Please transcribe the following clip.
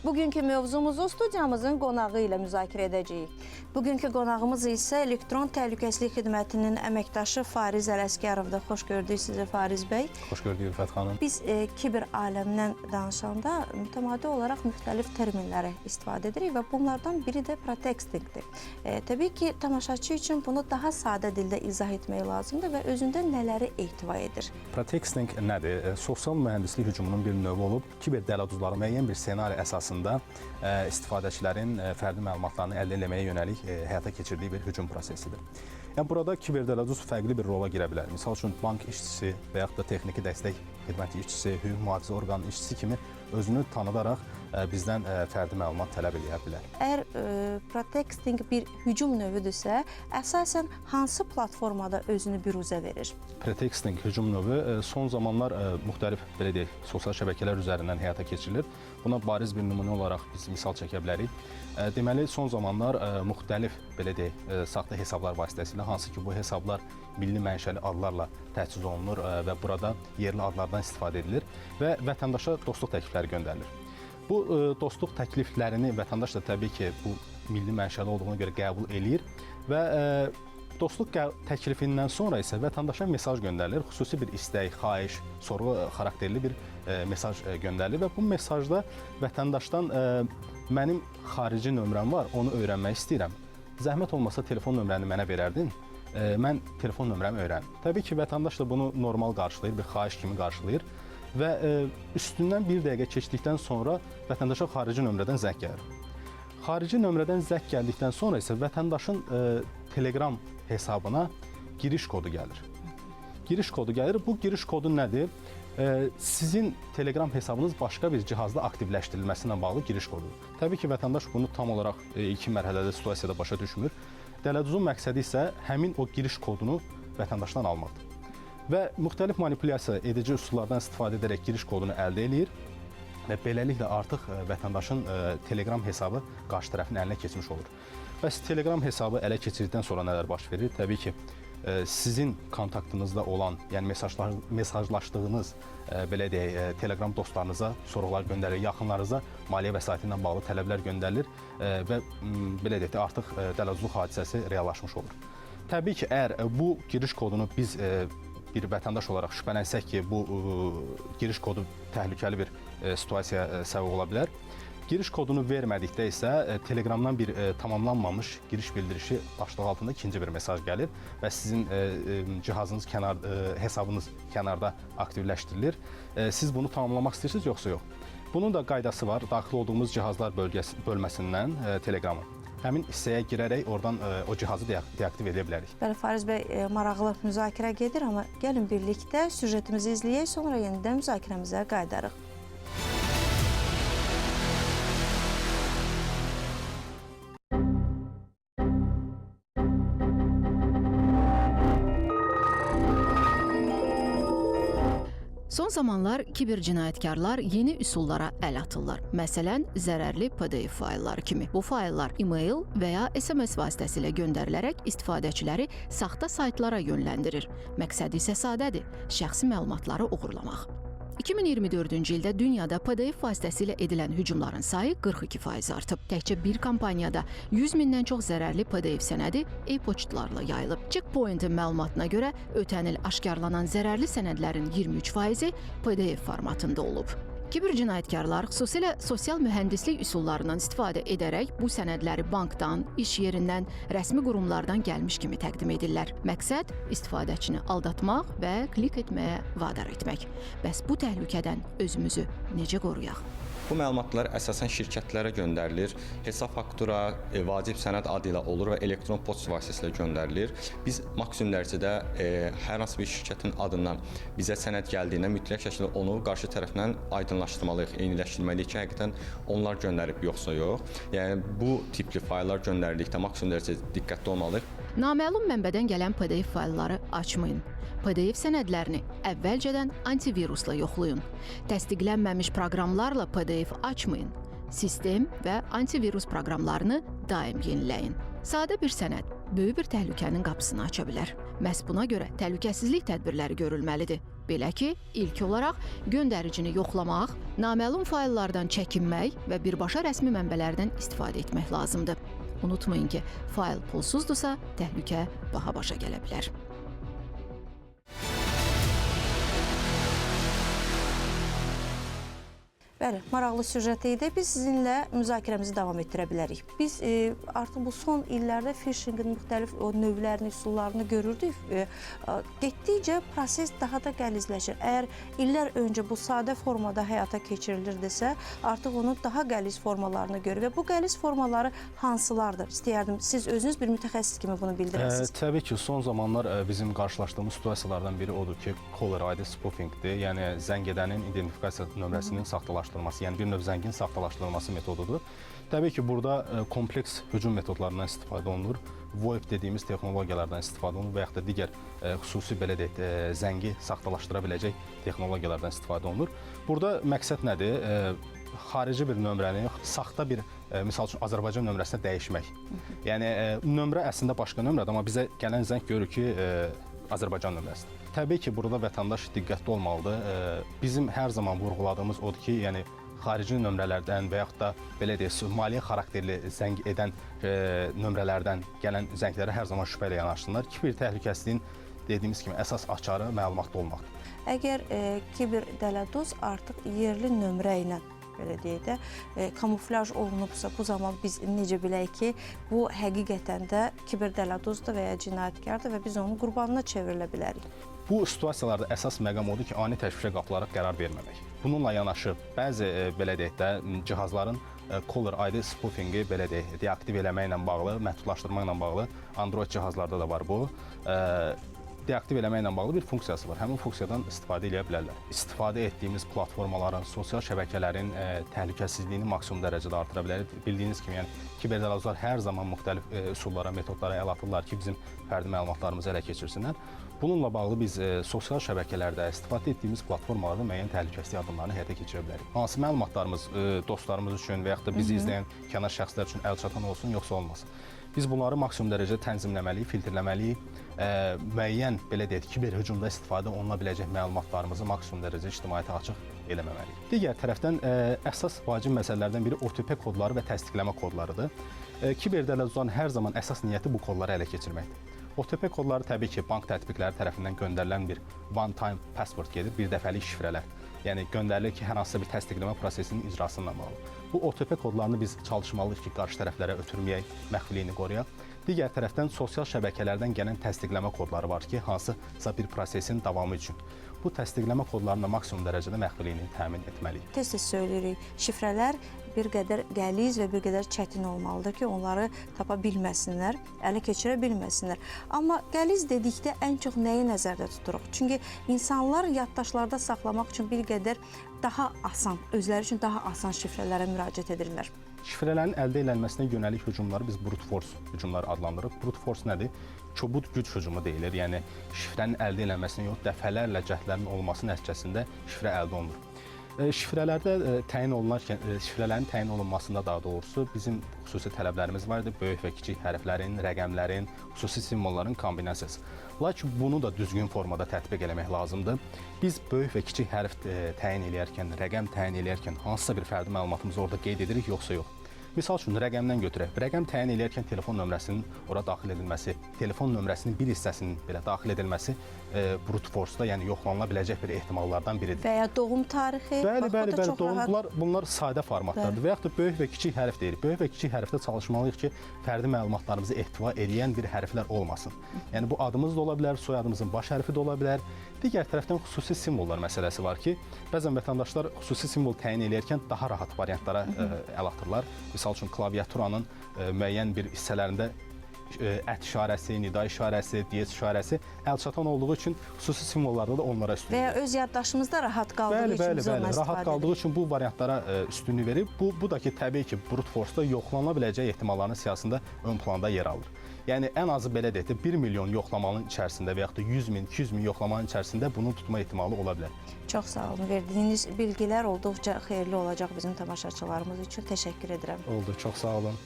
Bugünkü mövzumuzu studiyamızın qonağı ilə müzakirə edəcəyik. Bugünkü qonağımız isə Elektron Təhlükəsizlik Xidmətinin əməkdaşı Fariz Ələsgərovdur. Xoş gördük sizi Fariz bəy. Xoş gördük Ülfət xanım. Biz kiber aləmdən danışanda mütəmadi olaraq müxtəlif terminləri istifadə edirik və bunlardan biri də pretextingdir. Təbii ki, tamaşaçı üçün bunu daha sadə dildə izah etmək lazımdır və özündə nələri ehtiva edir. Pretexting nədir? Sosial mühəndislik hücumunun bir növü olub, kiber dələduzları müəyyən bir ssenari əsasında istifadəçilərin fərdi məlumatlarını əldə etməyə yönəlik həyata keçirdiyi bir hücum prosesidir. Yəni burada kiber dələduz fərqli bir rola girə bilər. Misal üçün bank işçisi və yaxud da texniki dəstək xidməti işçisi, hüquq mühafizə orqanı işçisi kimi özünü tanıdaraq bizdən fərdi məlumat tələb eləyə bilər. Əgər pretexting bir hücum növüdürsə, əsasən hansı platformada özünü büruzə verir? Pretexting hücum növü son zamanlar müxtəlif belə deyək, sosial şəbəkələr üzərindən həyata keçirilir. Buna bariz bir nümunə olaraq biz misal çəkə bilərik. Deməli, son zamanlar müxtəlif belə deyək, saxta hesablar vasitəsilə, hansı ki bu hesablar milli mənşəli adlarla təchiz olunur və burada yerli adlardan istifadə edilir və vətəndaşa dostluq təklifləri göndərilir. Bu dostluq təkliflərini vətəndaş da təbii ki, bu milli mənşəli olduğuna görə qəbul eləyir və dostluq təklifindən sonra isə vətəndaşa mesaj göndərilir. Xüsusi bir istək, xahiş, sorğu xarakterli bir mesaj göndərilir və bu mesajda vətəndaşdan mənim xarici nömrəm var, onu öyrənmək istəyirəm. Zəhmət olmasa telefon nömrəni mənə verərdin. Mən telefon nömrəmi öyrənim. Təbii ki, vətəndaş da bunu normal qarşılayır, bir xahiş kimi qarşılayır və üstündən bir dəqiqə keçdikdən sonra vətəndaşa xarici nömrədən zəng gəlir. Xarici nömrədən zəng gəldikdən sonra isə vətəndaşın Telegram hesabına giriş kodu gəlir. Giriş kodu gəlir. Bu giriş kodu nədir? Sizin Telegram hesabınız başqa bir cihazda aktivləşdirilməsi ilə bağlı giriş kodudur. Təbii ki, vətəndaş bunu tam olaraq ilkin mərhələdə situasiyada başa düşmür. Dələduzun məqsədi isə həmin o giriş kodunu vətəndaşdan almaqdır. Və müxtəlif manipulyasiya edici üsullardan istifadə edərək giriş kodunu əldə eləyir və beləliklə artıq vətəndaşın Telegram hesabı qarşı tərəfin əlinə keçmiş olur. Bəs Telegram hesabı ələ keçirdikdən sonra nələr baş verir? Təbii ki, sizin kontaktınızda olan, yəni mesajlaşdığınız, belə deyək, Telegram dostlarınıza sorğular göndərilir, yaxınlarınıza maliyyə vəsaiti ilə bağlı tələblər göndərilir və belə deyək də artıq dələduzluq hadisəsi reallaşmış olur. Təbii ki, əgər bu giriş kodunu biz bir vətəndaş olaraq şübhələnsək ki, bu giriş kodu təhlükəli bir situasiyaya səbəb ola bilər. Giriş kodunu vermədikdə isə Telegramdan bir tamamlanmamış giriş bildirişi başlığı altında ikinci bir mesaj gəlir və sizin cihazınız hesabınız kənarda aktivləşdirilir. Siz bunu tamamlamaq istəyirsiniz yoxsa yox? Bunun da qaydası var. Daxil olduğumuz cihazlar bölməsindən Telegramın həmin hissəyə girərək oradan o cihazı deaktiv edə bilərik. Bəli, Fariz bəy, maraqlı müzakirə gedir, amma gəlin birlikdə süjetimizi izləyək, sonra yenidən müzakirəmizə qayıdarıq. Son zamanlar kiber cinayətkarlar yeni üsullara əl atırlar. Məsələn, zərərli PDF faylları kimi. Bu fayllar e-mail və ya SMS vasitəsilə göndərilərək istifadəçiləri saxta saytlara yönləndirir. Məqsədi isə sadədir: şəxsi məlumatları oğurlamaq. 2024-cü ildə dünyada PDF vasitəsilə edilən hücumların sayı 42% artıb. Təkcə bir kampaniyada 100 mindən çox zərərli PDF sənədi e-poçtlarla yayılıb. Checkpoint-in məlumatına görə ötən il aşkarlanan zərərli sənədlərin 23%-i PDF formatında olub. Kiber cinayətkarlar xüsusilə sosial mühəndislik üsullarından istifadə edərək bu sənədləri bankdan, iş yerindən, rəsmi qurumlardan gəlmiş kimi təqdim edirlər. Məqsəd istifadəçini aldatmaq və klik etməyə vadar etmək. Bəs bu təhlükədən özümüzü necə qoruyaq? Bu məlumatlar əsasən şirkətlərə göndərilir. Hesab faktura, vacib sənəd adı ilə olur və elektron poçt vasitəsilə göndərilir. Biz maksimum dərəcədə hər hansı bir şirkətin adından bizə sənəd gəldiyində mütləq şəkildə onu qarşı tərəflə aydınlaşdırmalıyıq, eyniləşdirməliyik ki, həqiqətən onlar göndərib yoxsa yox. Yəni bu tipli fayllar göndərildikdə maksimum dərəcədə diqqətli olmalıyıq. Naməlum mənbədən gələn PDF faylları açmayın. PDF sənədlərini əvvəlcədən antivirusla yoxlayın. Təsdiqlənməmiş proqramlarla PDF açmayın. Sistem və antivirus proqramlarını daim yeniləyin. Sadə bir sənəd böyük bir təhlükənin qapısını aça bilər. Məhz buna görə təhlükəsizlik tədbirləri görülməlidir. Belə ki, ilk olaraq göndəricini yoxlamaq, naməlum fayllardan çəkinmək və birbaşa rəsmi mənbələrdən istifadə etmək lazımdır. Unutmayın ki, fayl pulsuzdursa, təhlükə baha başa gələ bilər. Bəli, maraqlı süjet idi. Biz sizinlə müzakirəmizi davam etdirə bilərik. Biz artıq bu son illərdə phishingin müxtəlif o növlərini, üsullarını görürdük. Getdikcə proses daha da qəlizləşir. Əgər illər öncə bu sadə formada həyata keçirilirdisə, artıq onun daha qəliz formalarını görürük və bu qəliz formaları hansılardır? İstəyərdim siz özünüz bir mütəxəssis kimi bunu bildirəsiniz. Təbii ki, son zamanlar bizim qarşılaşdığımız situasiyalardan biri odur ki, caller ID spoofingdir. Yəni zəng edənin identifikasiya nömrəsinin saxtalaşdırılması, yəni bir növ zəngin saxtalaşdırılması metodudur. Təbii ki, burada kompleks hücum metodlarından istifadə olunur. VoIP dediyimiz texnologiyalardan istifadə olunur və yaxud da digər xüsusi belə deyək, zəngi saxtalaşdıra biləcək texnologiyalardan istifadə olunur. Burada məqsəd nədir? Xarici bir nömrəni saxta bir, misal üçün Azərbaycan nömrəsinə dəyişmək. Yəni nömrə əslində başqa nömrədir, amma bizə gələn zəng görür ki, Azərbaycan nömrəsidir. Təbii ki, burada vətəndaş diqqətli olmalıdır. Bizim hər zaman vurğuladığımız odur ki, yəni xarici nömrələrdən və yaxud da belə deyək, maliyyə xarakterli zəng edən nömrələrdən gələn zənglərə hər zaman şübhə ilə yanaşsınlar. Kiber təhlükəsizliyin dediyimiz kimi əsas açarı məlumatlı olmaqdır. Əgər kiber dələduz artıq yerli nömrə ilə belə deyək də, kamuflaj olunubsa, bu zaman biz necə bilək ki, bu həqiqətən də kiber dələduzdur və ya cinayətkardır və biz onun qurbanına çevrilə bilərik? Bu situasiyalarda əsas məqam odur ki, ani təşvişə qapılaraq qərar verməmək. Bununla yanaşı bəzi belə deyək də cihazların caller ID spoofingi belə deyək, deaktiv eləməklə bağlı, məhdudlaşdırmaqla bağlı Android cihazlarda da var bu. Deaktiv eləməklə bağlı bir funksiyası var. Həmin funksiyadan istifadə eləyə bilərlər. İstifadə etdiyimiz platformaların, sosial şəbəkələrin təhlükəsizliyini maksimum dərəcədə artıra bilərik. Bildiyiniz kimi, yəni kiber dələduzlar hər zaman müxtəlif üsullara, metodlara əl atırlar ki, bizim fərdi məlumatlarımızı ələ keçirsinlər. Bununla bağlı biz sosial şəbəkələrdə istifadə etdiyimiz platformalarda müəyyən təhlükəsizlik addımlarını həyata keçirə bilərik. Hansı məlumatlarımız dostlarımız üçün və yaxud da bizi izləyən kənar şəxslər üçün əlçatan olsun, yoxsa olmasın. Biz bunları maksimum dərəcədə tənzimləməliyik, filtrləməliyik. Müəyyən, belə deyək, kiber hücumda istifadə oluna biləcək məlumatlarımızı maksimum dərəcədə ictimaiyyətə açıq eləməməliyik. Digər tərəfdən əsas vacib məsələlərdən biri OTP kodları və təsdiqləmə kodlarıdır. Kiber dələduzların hər zaman əsas niyyəti bu kodları ələ keçirməkdir. OTP kodları təbii ki, bank tətbiqləri tərəfindən göndərilən bir one-time password gedir, bir dəfəlik şifrələr. Yəni göndərilir ki, hər hansısa bir təsdiqləmə prosesinin icrası ilə bağlı. Bu OTP kodlarını biz çalışmalıyıq ki, qarşı tərəflərə ötürməyək, məxfiliyini qoruyaq. Digər tərəfdən sosial şəbəkələrdən gələn təsdiqləmə kodları var ki, hansısa bir prosesin davamı üçün. Bu təsdiqləmə kodlarının da maksimum dərəcədə məxfiliyini təmin etməliyik. Tez-tez söyləyirik, şifrələr bir qədər qəliz və bir qədər çətin olmalıdır ki, onları tapa bilməsinlər, ələ keçirə bilməsinlər. Amma qəliz dedikdə ən çox nəyi nəzərdə tuturuq? Çünki insanlar yaddaşlarda saxlamaq üçün bir qədər daha asan, özləri üçün daha asan şifrələrə müraciət edirlər. Şifrələrin əldə edilməsinə yönəlik hücumları biz brute force hücumları adlandırırıq. Brute force nədir? Kobud güc hücumu deyilir. Yəni şifrənin əldə edilməsinə yox, dəfələrlə cəhdlərin olması nəticəsində şifrə əldə olunur. Şifrələrdə təyin olunarkən, şifrələrin təyin olunmasında daha doğrusu bizim xüsusi tələblərimiz var idi. Böyük və kiçik hərflərin, rəqəmlərin, xüsusi simvolların kombinasiyası. Lakin bunu da düzgün formada tətbiq eləmək lazımdır. Biz böyük və kiçik hərf təyin eləyərkən, rəqəm təyin eləyərkən hansısa bir fərdi məlumatımızı orada qeyd edirik, yoxsa yox. Misal üçün, rəqəmdən götürək. Rəqəm təyin eləyərkən telefon nömrəsinin ora daxil edilməsi, telefon nömrəsinin bir hissəsinin belə daxil edilməsi brute force-da, yəni yoxlanıla biləcək bir ehtimallardan biridir. Və ya doğum tarixi. Bəli, bəli, bəli. Doğum, bunlar sadə formatlardır. Və yaxud da böyük və kiçik hərf deyirik. Böyük və kiçik hərfdə çalışmalıyıq ki, fərdi məlumatlarımızı ehtiva eləyən bir hərflər olmasın. Yəni bu adımız da ola bilər, soyadımızın baş hərfi də ola bilər. Digər tərəfdən xüsusi simvollar məsələsi var ki, bəzən vətəndaşlar xüsusi simvol təyin eləyərkən daha rahat variantlara əl atırlar. Misal üçün, klaviaturanın müəyyən bir hissələrində ət işarəsi, nida işarəsi, diyez işarəsi əlçatan olduğu üçün xüsusi simvollarda da onlara üstünlük verir. Və ya öz yaddaşımızda rahat qaldığı üçün biz ondan istifadə rahat qaldığı üçün bu variantlara üstünlük verir. Bu da ki, təbii ki, brute force-da yoxlana biləcək ehtimalların siyahısında ön planda yer alır. Yəni, ən azı belə deyək də, 1 milyon yoxlamanın içərisində və yaxud da 100 min, 200 min yoxlamanın içərisində bunun tutma ehtimalı ola bilər. Çox sağ olun. Verdiyiniz bilgilər olduqca xeyirli olacaq bizim tamaşaçılarımız üçün. Təşəkkür edirəm. Oldu. Çox sağ olun.